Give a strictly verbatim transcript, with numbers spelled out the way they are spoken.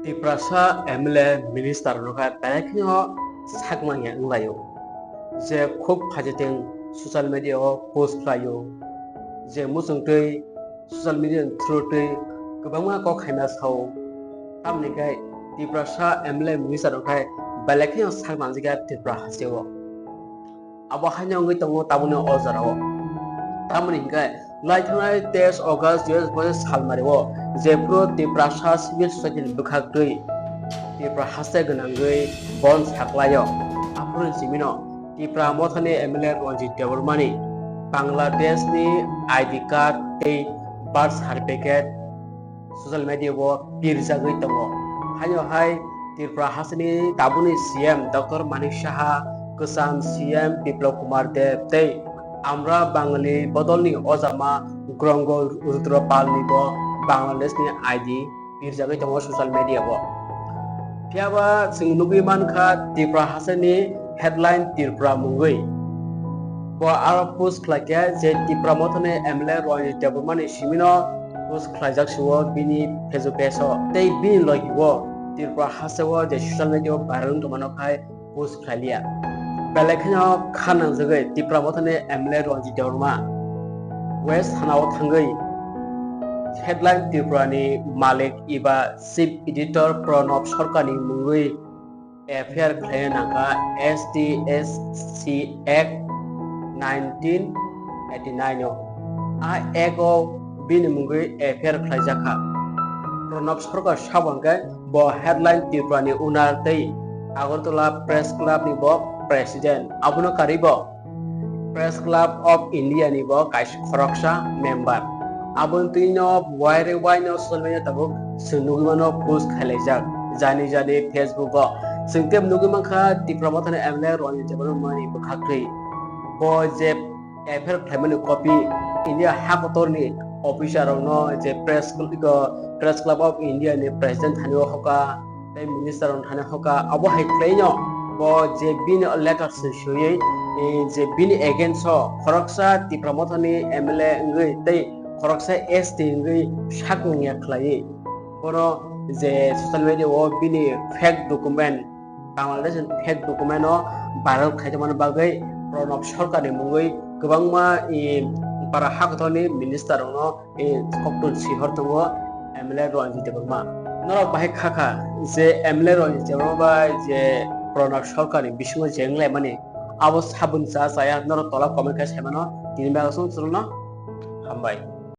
Tiprasa M L A minister rok khe belai kheno sakmanya wnglaio, je khub phaijateng social media o post khlaio, je muchungtwi social media ni through twi kwbangma kok khaina sao. Tamoni khe Tiprasa M L A minister rok khe belai kheno sakmanjak ya Tripura hasteo. Abo haino wngwi tongo tabukni o jorao. Tamoni hinkhe, lai thangnai teis August dui hazar pochin salmario jephuru Tiprasa Civil Society ni bwkhaktwi Tripura haste gwnangwi bon saklaio. Aphuruni simino Tipra Mothani M L A Ranjit Debbarmani Bangladeshni I D card tei birth certificate social media o pirjagwi tongo. Haino hai Tripura hasteni tabukni C M Doctor Manik Saha, kwcham C M Biplab Kumar Deb tei Amra Bangali bodolni ojama Grongo Rudra Palni bo Bangladeshni I D pirjagwi tongo social media o. Phiyaba chwng nugwi mankha Tripura hasteni headline Tripura mungwi. Bo aro post khlaikha je Tipra Mothani M L A Ranjit Debbarmani simino post khlaijak sio bini Facebook page o. Tei bini logi o Tripura hasteo je social media o viral wng tongmano khai post khlailiya. Belai kheno kha nangjagwi Tipra Mothani M L A Ranjit Debbarma West Thana o thangwi headline Tripura ni malik eba chief editor Pranab Sarkar ni mungwi F I R khlaina nangkha S T S C Act nineteen eighty nine o. A act o bini mungwi F I R khlaijakha. Pranab Sarkar sabo hwnkhe bo headline Tripura ni owner tei Agartala Press Club ni bo president. Abono karwi bo Press Club of India ni bo kaisa khoroksa member. Aboni twino waire waino social media tabuk chwng nugwi mano post khailaijak jani jani Facebook o. Chwng tei nugwi mankha Tipra Mothani M L A Ranjit Debbarmani bwkhaktwi. Bo je F I R khlaimani copy India ha kotorni officer rokno je press, press Club of India ni president thani o hoka tei minister rok thani hoka, abo hai khlaino bo je bini letter swi swiwi, eh, je bini against o khoroksa Tipra Mothani M L A wngwi tei khoroksa S T wngwi sakmanya khlaiwi bono je social media o bini fake document, Bangladesh ni fake document o viral khaitongmani bagwi Pranab Sarkar ni mungwi kwbangma, eh, para ha kotorni minister rokno eh, koktun sihor tongo M L A Ranjit Debbarma. Norok bahai kha kha je M L A Ranjit Debbarma bai je Pranab Sarkar ni bisingo je wng laimani, abo sabun cha chaya norok tola comment khai saimano, tini bagwi chwng chwrwngno hambai.